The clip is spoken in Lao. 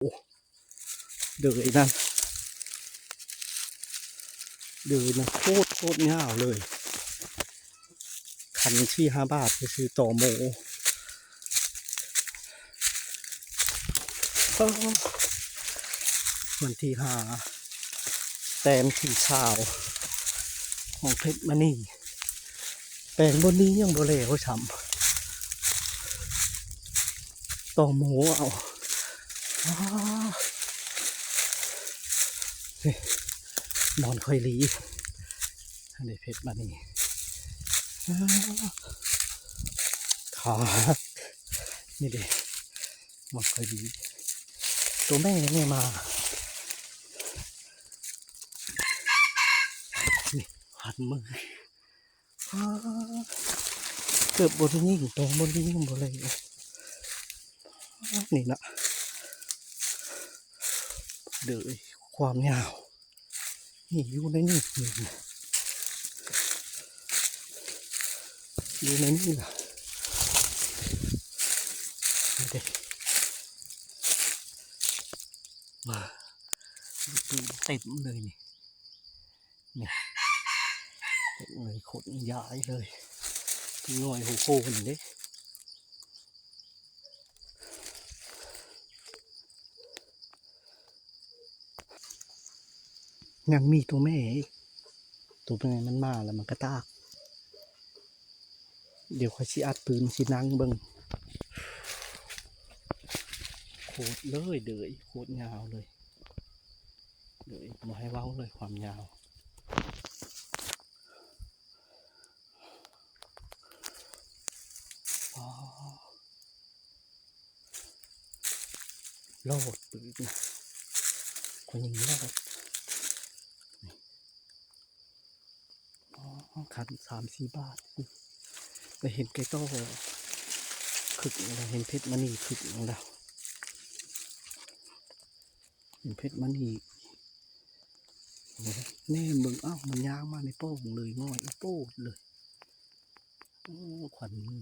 ໂອ້ ເດີຍນັ້ນ ເດີຍນັ້ນໂຄດ ໂຄດຍາວເລີຍ. ຄັນສີ່ຫ້າບາດໄປຊື້ຕໍໂມ. ເອີ ວັນທີຫ້າ ແຕ້ມທີຊາວຂອງເພັດມະນີ. ແປງບ່ອນນີ້ຍັງບໍ່ແລ້ວຊ້ຳ ຕໍ່ໝູເອົາ. ອ້າ ນີ້ ບ່ອນຂ້ອຍຫຼີ ອັນນີ້ເພັດມະນີ. ອ້າ ຂາ ນີ້ເດ້ ບ່ອນຂ້ອຍຫຼີ ໂຕແມ່ຍັງບໍ່ມາ. ນີ້ ພັນມື ອ້າ ເກືອບບໍ່ໄດ້ຍິງ ຕອນບໍ່ໄດ້ຍິງບໍ່ໄດ້ ນີ້ນະ ເດີຍຄວາມຍາວ ນີ້ຢູ່ໃນນີ້ ນີ້ ຢູ່ໃນນີ້ລະ ນີ້ເດ້ ເຕັມເລີຍນີ້. ນີ້ ເຕັມເລີຍ ໂຄດໃຫຍ່ເລີຍ ເປັນໜ່ວຍໂຫໆນີ້ເດ້. ຍັງມີຕົວແມ່ອີກ ຕົວແມ່ມັນມາແລ້ວມັນກະຕາກ. ດຽວຂ້ອຍຊິອັດປືນຊິນັ່ງເບິ່ງ. ໂຄດເລີຍເດີຍ ໂຄດຍາວເລີຍເດີຍ ບໍ່ໃຫ້ເວົ້າເລີຍຄວາມຍາວ. ອໍ ລອດປຶບນະ ຂ້ອຍຍິງລອດ. ອໍ ຄັນສາມສີ່ບາດ ໄດ້ເຫັນໄກ່ຕໍ່ຄຶກແລ້ວ ເຫັນເພັດມະນີຄຶກແລ້ວ ເຫັນເພັດມະນີ ແນມເບິ່ງ ອ້າວ ມັນຍ່າງມາໃນປ່ອງເລີຍ ງ່ອຍອີໂປດເລີຍ. ໂອ້ ຂວັນມື